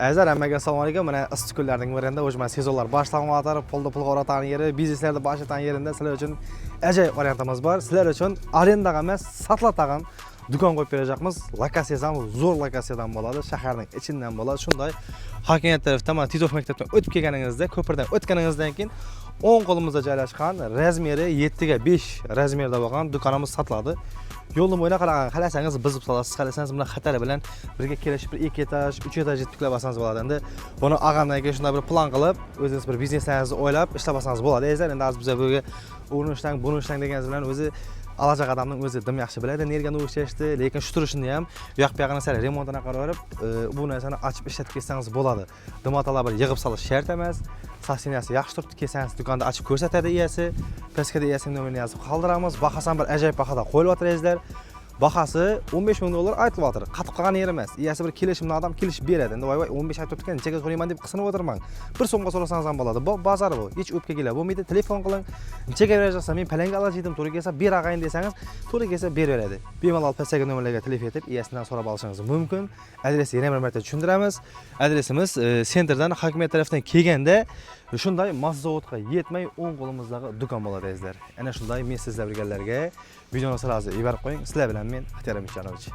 Azizlar, hammaga assalomu alaykum. Mana issiq kunlarning birida o'sha mana sezonlar boshlanyapti. Pulni pulga o'ratgan yeri, bizneslarni boshlatgan yerida sizlar uchun ajoyib variantimiz bor. Sizlar uchun arendaga emas, sotiladigan do'kon qo'yib berajakmiz. Lokatsiyasi ham zo'r lokatsiyadan bo'ladi, shaharning ichidan bo'ladi. Shunday hokimiyat tarafdan mana Titov maktabdan o'tib kelganingizda, ko'pirdan o'tganingizdan keyin o'ng qo'limizda joylashgan, razmeri 7 ga 5 razmerda bo'lgan do'konimiz sotiladi. Yo'lni bo'yina qaragan, xohlasangiz buzib solasiz, xohlasangiz buni xatari bilan birga kelishib bir 2 etaj, 3 etaj tiklab olsangiz bo'ladi. Endi buni olgandan keyin shunday bir plan qilib, o'zingiz bir bizneslaringizni o'ylab ishlab olsangiz bo'ladi. Azizlar, endi hozir biza buga uni ishlang, buni ishlang deganingiz bilan o'zi alajak odamning o'zi dim yaxshi biladi nerga ishlashni, lekin shu turishini ham u yoq bu yog'ini sal remontini qaraverib, bu narsani ochib ishlatib ketsangiz bo'ladi. Dimatalar bir yig'ib solish shart emas. Состояния si yaxshi turibdi, kelsangiz do'konda ochib ko'rsatadi egasi. Pastga egasining nomerini yozib qoldiramiz. Bahasi ham bir ajoyib bahoda qo'yilyapti, azizlar. Bahasi 15 ming dollar aytilyapti. Qatib qolgan yer emas. Egasi bir kelishimli odam, kelishib beradi. Endi voy voy 15 aytib turibdi, nechaga so'rayman deb qisinib o'tirmang. Bir so'mga so'rasangiz ham bo'ladi. Bu bozor bu. Hech o'pka kela bo'lmaydi. Telefon qiling. Nechaga berajaksan? Men palanga olajak, to'g'ri kelsa ber ag'ayin desangiz, to'g'ri kelsa beraveradi. Bemalol pastdagi nomerlarga telefon etib, egasidan so'rab olishingiz mumkin. Adresni yana bir marta tushuntiramiz. Adresimiz sentrdan hokimiyat tarafdan kelganda shunday mas zavodga yetmay o'ng qo'limizdagi do'kon bo'ladi, azizlar. Ana shunday men sizlar bilganlarga videoni сразу yuborib qo'ying. Sizlar bilan men Ixtiyor Mishjanovich.